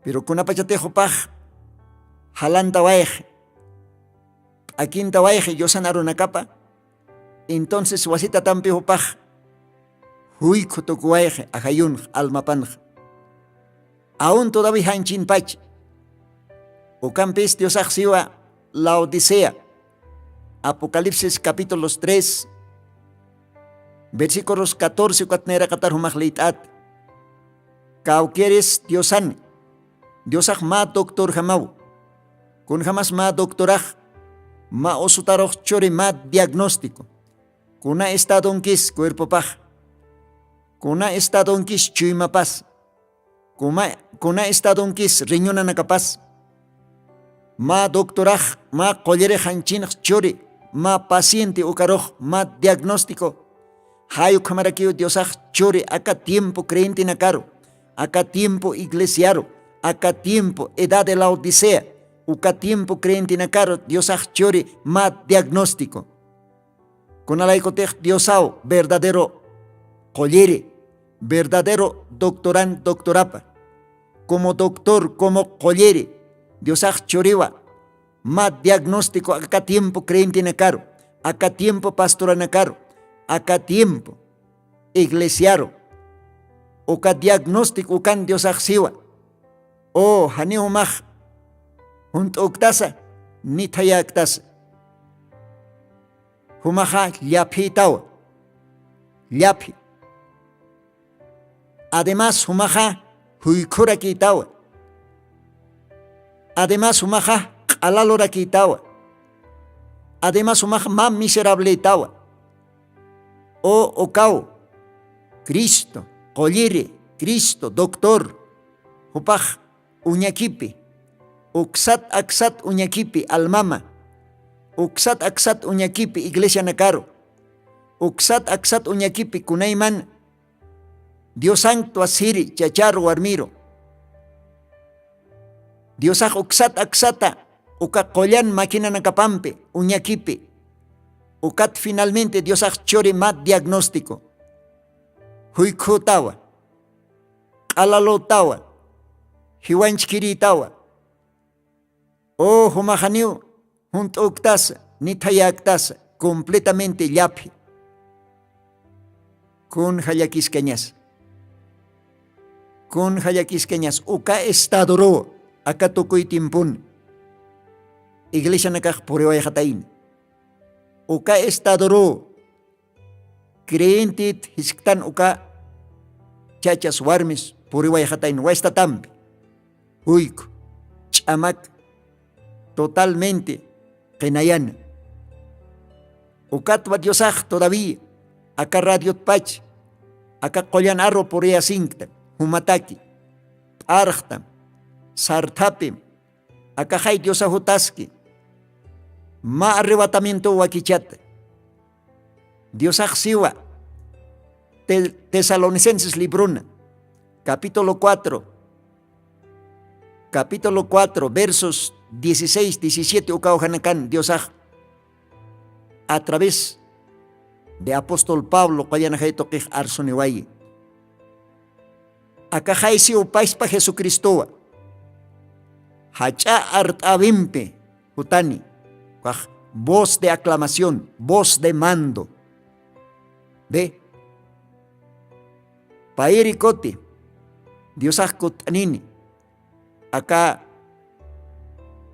Pero kunapachatix jupax jalantawayxi p'akintawayxi diosan arunakapa. Entonces wasitatampi jupax juykhu tukuwayxi ajayunx almapanxa. Aun todavi janchinpachi ukampis diosax siwa laodicea apocalipsis capítulos tres versículos catorce ukat nayraqatar jumax lït'at. Kawkiris diosani diosax mä doctorjamaw kunjamas mä doctorax mä usutarux churi mä diagnóstico kuna estadonkis cuerpopax kuna estadonkis chuymapas kuna estadonkis riñonanakapas mä doctorax mä qullirixanchinx churi mä paciente ukarux mä diagnóstico. Jay ukhamarakiw diosax churi aka tiempo creyentenakaru Aka tiempo iglesiaru, aka tiempo edad de laodicea, uka tiempo creyentenakaru diosax churi mä diagnóstico. Kunalaykutix diosaw verdadero qulliri, verdadero doctoran doctorapa, como doctor como qulliri diosax churiwa, mä diagnóstico aka tiempo creyentenakaru, aka tiempo pastoranakaru, aka tiempo iglesiaru, uka diagnóstico ukan diosax siwa. O janiw jumax junt'uktasa, nithayäktasa. Jumaxa llaphïtawa, llaphi. Además jumaxa juykhurakïtawa. Además jumaxa q'alalurakïtawa. Además jumaxa mä miserabletawa. O ukaw cristo qulliri, cristo doctor, jupax uñakipi, uksat aksat uñakipi almama, uksat aksat uñakipi iglesianakaru, uksat aksat uñakipi kunayman diosanktwa siri chachar warmiru. Diosax uksat aksata uka qullan maquinanakapampi uñakipi, ukat finalmente diosax churi mä diagnóstico, juykhutawa, q'alalutawa, jiwanchkiritawa. O jumaxaniw junt'uktasa, nithayäktasa completamente llaphi. Kun jallakiskañas, kun jallakiskañas uka estadoruw aka tukuy timpun iglesianakax puriwayxatayna. Uka estadoruw creyentit jisktan uka chachas warmis puriwayxatayna waystatampi, juyku, ch'amak, totalmente qinayana. Ukatwa diosax todavía aka radiotpach aka qullan arru puriyasinkta, jumataki, p'arxtam, sarthapim, akaxay diosaxutaski mä arrebatamiento wakichata. Diosax siwa, tesalonicenses libruna capítulo cuatro, capítulo cuatro versos dieciséis diecisiete ukawjanakan diosax a través de apóstol pablo qallanaxay tuqix arsuniwayi. Akaxaysi upaspa jesucristowa jach'a art'awimpi jutani, kax voz de aclamación, voz de mando. Be, payri kuti diosax kutt'anini aka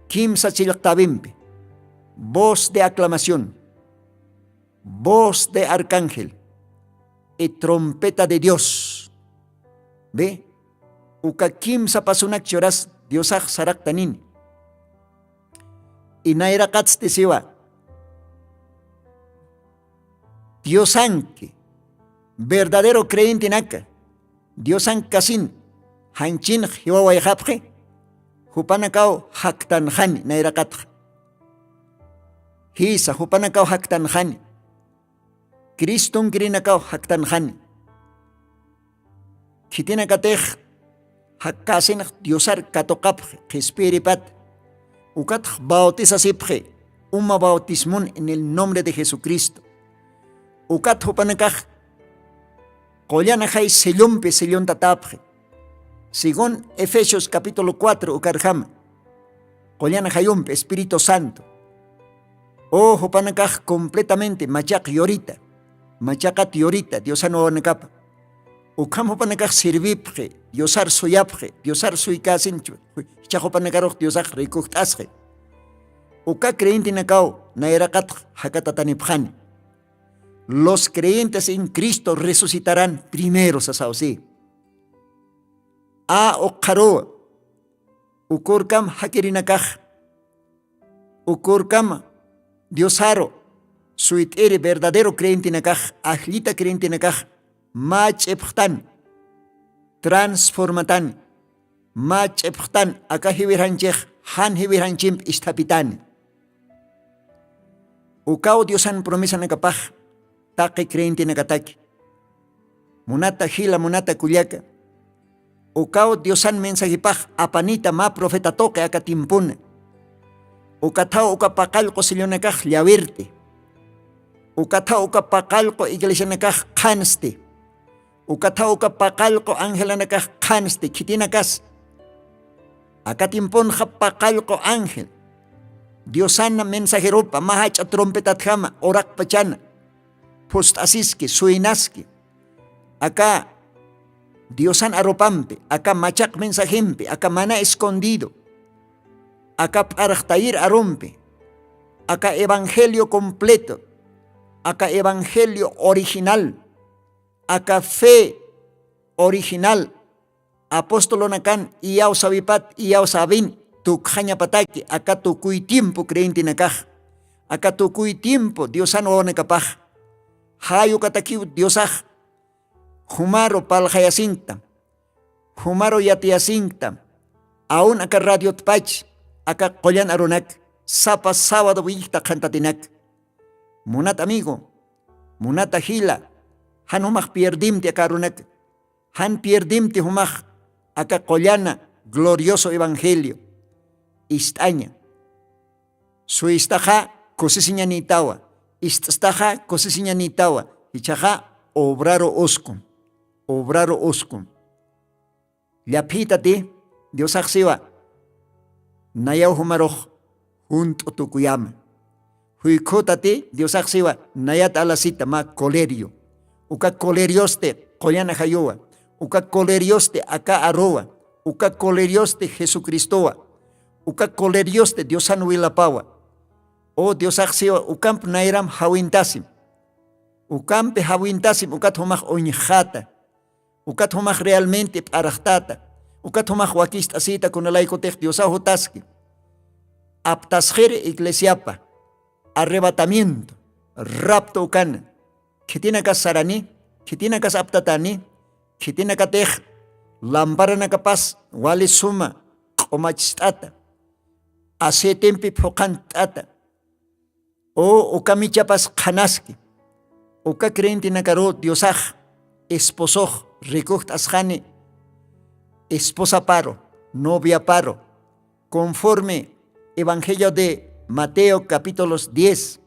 kimsa chillqtawimpi, voz de aclamación, voz de arcángel y trompeta de dios. Be, uka kimsa pasunak churas diosax saraqtanini. Inayraqatsti siwa, diosanki verdadero creyentenaka diosank kasin janchinx jiwawayxapxi, jupanakaw jaktanxani nayraqatxa. Jisa jupanakaw jaktanxani, cristonkirinakaw jaktanxani. Khitinakatix jakkasinx diosar katuqapxi qhispiyiripat, ukatx bautisasipxi uma bautismun en el nombre de jesucristo. Ukat jupanakax qullan ajay sellompi sellontatapxi. Según efesios capítulo cuatro ukarjama, qullan ajayumpi espíritu santo. O jupanakax completamente machaq yurita, machaqat yurita diosan wawanakapa. Ukham jupanakax sirvipxi, diosar suyapxi, diosar suykäsin, jichhax jupanakarux diosax rikujt'asxi. Uka creyentenakaw nayraqatx jakatatanipxani. Los creyentes en cristo resucitarán primero sasaw si. A uqharuwa ukurkam jakirinakax, ukurkam diosaru suyt'iri verdadero creyentenakax ajllita creyentenakax mä ch'ipxtan, transformatan, mä ch'ipxtan aka jiwirjanchix jan jiwirjanchimp isthapitani. Ukaw diosan promesanakapax taqi creyentenakataki. Munata jila munata kullaka, Ukaw diosan mensajipax apanita mä profeta tuqi aka timpuna. Ukathaw uka paqallqu sellonakax llawirti. Ukathaw uka paqallqu iglesianakax qhansti. Ukathaw uka paqallqu angelanakax qhansti khitinakas. Aka timpunxa paqallqu ángel diosana mensajeropa mä jach'a trompetatjama uraqpachana phust'asiski suynaski. Aka diosan arupampi aka machaq mensajempi aka mana escondido aka p'arxtayir arumpi aka evangelio completo aka evangelio original aka fe original apostolonakan iyawsawipat iyawsawin tukxañapataki aka tukuy tiempo creyentenakax aka tukuy tiempo diosan wawanakapax. Jayukatakiw diosax jumaru palxayasinktam jumaru yatiyasinktam. Aun aka radiotpach aka qullan arunak sapa sawadu wiyikta qhantatinak. Munat amigo munata jila jan jumax pierdimti aka arunak jan pierdimti jumax aka qullana glorioso evangelio. Ist'aña suwistaxa kusisiñanitawa. Ist'staxa kusisiñanitawa. Jichaxa obraru uskum obraru uskum. Llaphitati diosaxsiwa nayaw jumarux junt'u tukuyama. Juykhutati diosaxsiwa nayat alasita mä colerio. Uka coleriosti qullana jayuwa uka coleriosti aka aruwa uka coleriosti jesucristowa uka coleriosti diosan wilapawa. O diosaxsiwa ukamp nayram jawintasim ukampi jawintasim ukat jumax uñjxata ukat jumax realmente p'arxtata ukat jumax wakist'asita kunalaykutix diosaw jutaski. Aptasxiri iglesiapa arrebatamiento rapto ukana. Khitinakas sarani khitinakas aptatani khitinakatix lamparanakapas wali suma q'umachst'ata aceitempi phuqhant'ata. O uka michapas qhanaski uka creyentenakaru diosax esposox rikujt'asxani esposaparu noviaparu conforme evangelio de mateo capítulos diez.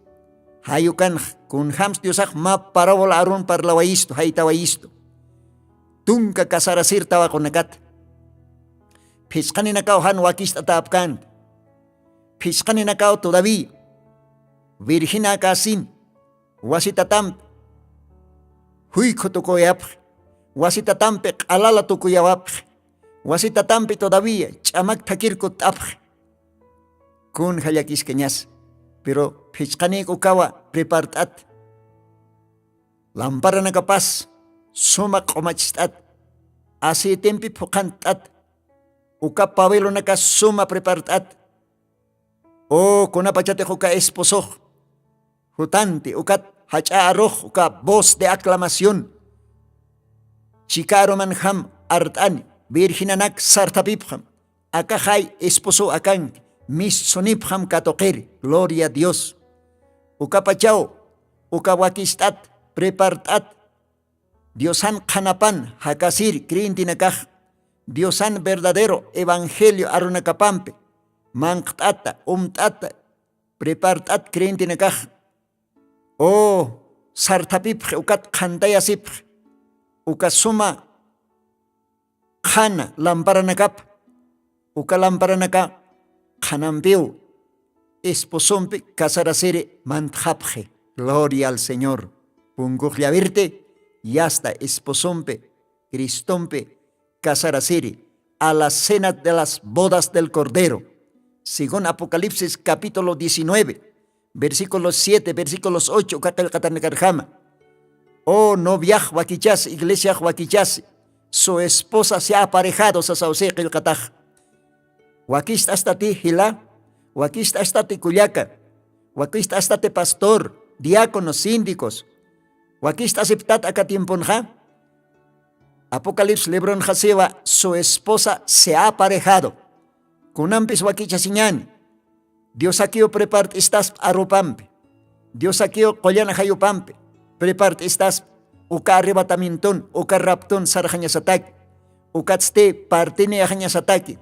Jayukanx kunjams diosax mä parabola arun parlawayistu jaytawayistu tunka casarasir tawaqunakata. Phisqaninakaw jan wakist'atäpkänti phisqaninakaw todavía virginäkäsin wasitatampi juykhu tukuyapxi wasitatampi q'alala tukuyawapxi wasitatampi todavía ch'amak thakir kutt'apxi. Kunja llakiskañas pero phisqanïk ukawa prepart'at lamparanakapas suma q'umachst'at aceitempi phuqhant'at uka pabelonakas suma prepart'at. O kunapachatix uka esposox jutanti ukat jach'a arux uka voz de aclamación chika arumanjam art'ani virginanak sarthapipxam akaxay esposow akanki mistsunipxam katuqiri gloria a dios. Ukapachaw uka wakist'at prepart'at diosan qhanapan jakasiri creyentenakax diosan verdadero evangelio arunakapampi manqt'ata umt'ata prepart'at creyentenakax. O sarthapipxi ukat qhantayasipxi uka suma qhana lamparanakapa uka lamparanaka qhanampiw esposompi casarasiri mantxapxi. Gloria al señor. Punkux llawirti yasta esposompi cristompi casarasiri a la cena de las bodas del cordero según apocalipsis capítulo diecinueve versículos siete versículos ocho uka qillqatanakarjama. O noviax wakichasi iglesiax wakichasi su esposa se ha aparejado sasawsi qillqatax. Wakist'astati jila wakist'astati kullaka wakist'astati pastor diáconos síndicos wakist'asiptat aka tiemponxa. Apocalipsis libronxa siwa su esposa se ha aparejado. Kunampis wakichasiñani diosakiw prepart'istaspa arupampi diosakiw qullan ajayupampi prepart'istaspa uka arrebatamienton uka rapton sarxañasataki. Ukatsti partiniyaxañasataki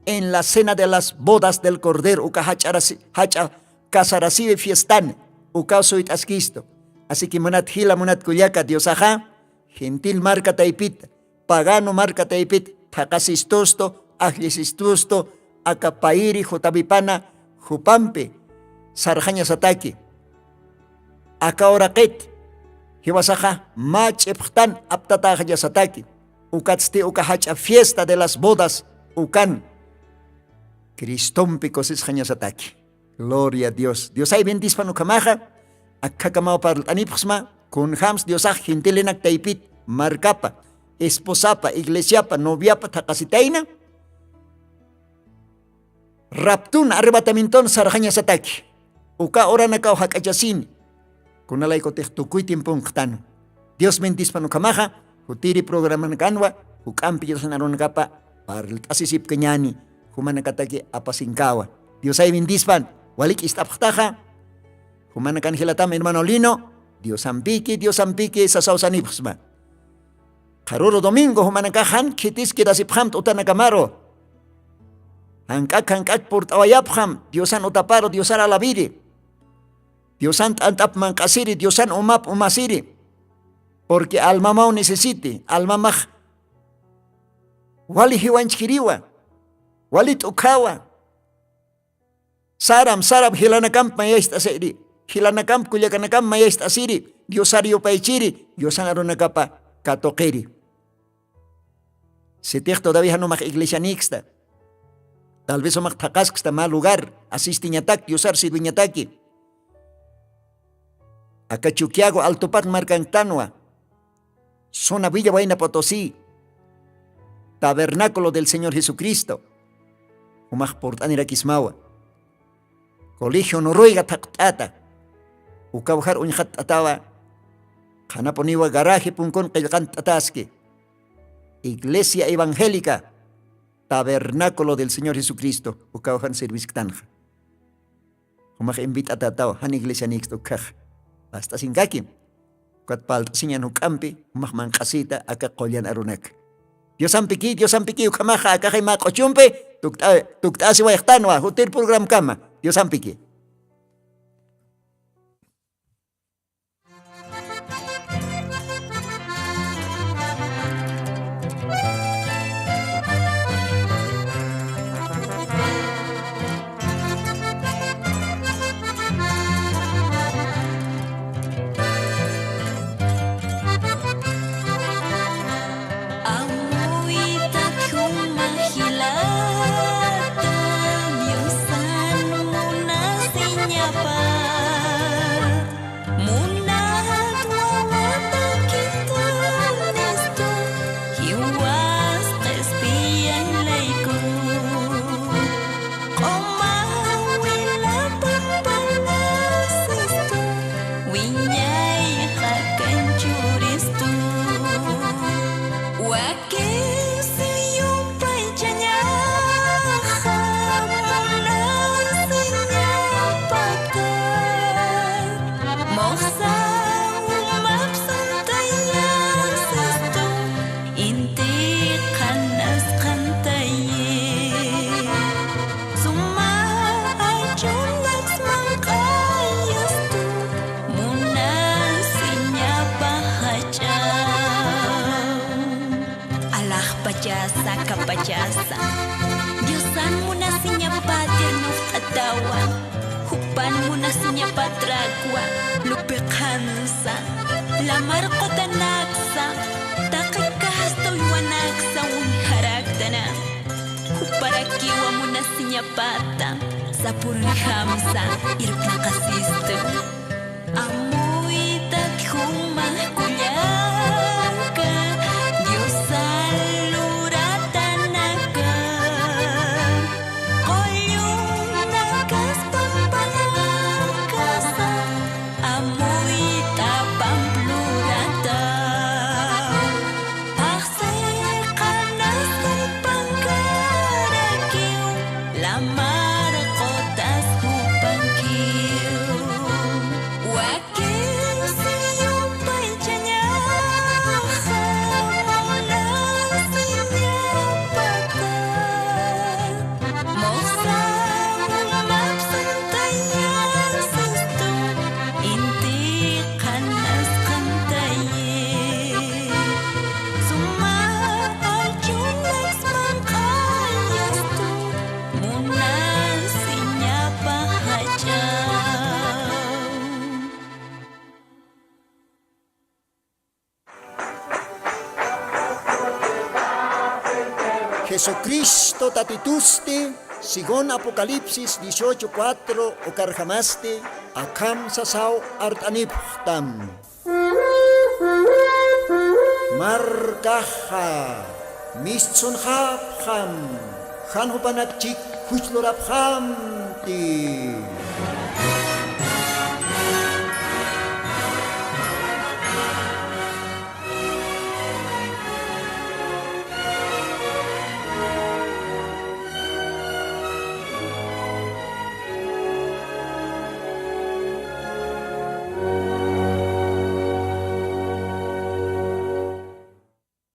en la cena de las bodas del Cordero, uka jach'a casarasiwi fiestani, ukaw suyt'askistu. Asiki munat jila, munat kullaka, Diosaxa gentil marka taypita, pagano marka taypita, thaqasistustu, ajllisistustu, aka payiri jutawipana jupampi sarxañasataki. Aka uraqit jiwasaxa mä ch'ipxtan aptataxallasataki. Ukatsti uka jach'a fiesta de las bodas ukan cristompi kusisxañasataki. Gloria a Dios. Diosay bendispan ukhamaxa. Akhakamaw parlt'anipxsma kunjams Diosax gentilinak taypit markapa, esposapa, iglesiapa, noviapa thaqasitayna raptun arrebatamienton sarxañasataki. Uka uranakaw jak'achasini. Kunalaykutix tukuy tiemponqtan. Dios bendispan ukhamaxa. Jutiri programanakanwa juk'ampi yatxanarunakapa parlt'asisipkañani. Jumanakataki apasinkawa. Diosay bendispan. Wali k'ist'apxtaxa. Jumanakan jilatam hermano Lino, Diosampiki, Diosampiki sasawsanipxsma. Qharuru domingo jumanakaxan khitis quedasipxam t'utanakamaru. Jank'ak jank'ak purt'awayapxam diosan utaparu, diosar alabiri, diosan t'ant'ap manq'asiri, diosan umap umasiri. Purqui almamaw necesiti, almamax wali jiwanchkiriwa, wali t'ukhawa. Saram saram jilanakamp mayacht'asiri, jilanakamp kullakanakamp mayacht'asiri, diosar yupaychiri, diosan arunakapa katuqiri. Sitix todavía janumax iglesianiksta, tal vez umax thaqasksta mä lugar asistiñatak diosar sirviñataki. Aka chuquiago altupat markanktanwa, suna villa wayna potosí, tabernáculo del señor jesucristo. Umax purt'anirakismawa. Colegio noruega thaqt'ata, ukawjar uñjatt'atawa. Qhanapuniwa garaje punkun qillqantt'ataski. Iglesia evangélica tabernáculo del señor jesucristo ukawjan servisktanxa. Jumax invit'atataw jan iglesianiksta ukhax. Past'asinkakim. Ukat palt'asiñan juk'ampi jumax manq'asita aka qullan arunak. Diosampiki diosampiki ukhamaxa akaxay mä q'uchumpi tukt'asiwayxtanwa jutir programkama. Diosampiki. Amuytat juma jilata diosan munasiñapa. Munat wawata kitanistu jiwas qhispiyan layku. Q'uma wilapampanasistu wiñay jakanchuristu. Wakisi yupaychañaxa munasiñapata. Muxsa umapsantayasistu inti qhanasqantayi. Suma achunaks manq'ayastu munasiñapa jach'a. Alaxpachasa, kapachasa. Diosan munasiñapatir nuqt'atawa. Jupan munasiñapatrakwa. Lupiqhansa. Lamar qutanaksa. Taqi kasta uywanaksa uñjaraktana. Juparakiwa munasiñapata. Sapurunjamsa. Irpnaqasistu. Amuytat jumax kullaka, Diosan luratanaka, qulluntakas pampanakasa, amuyt'apamp lurata. Phaxsi qhanasqay pankarakiw, lamar qutas jupankiw. Jesucristo Tatitusti, según Apocalipsis dieciocho cuatro ukarjamasti, akham sasaw art'anipxtam. Markaxa mistsunxapxam, jan jupanakchik juch lurapxamti.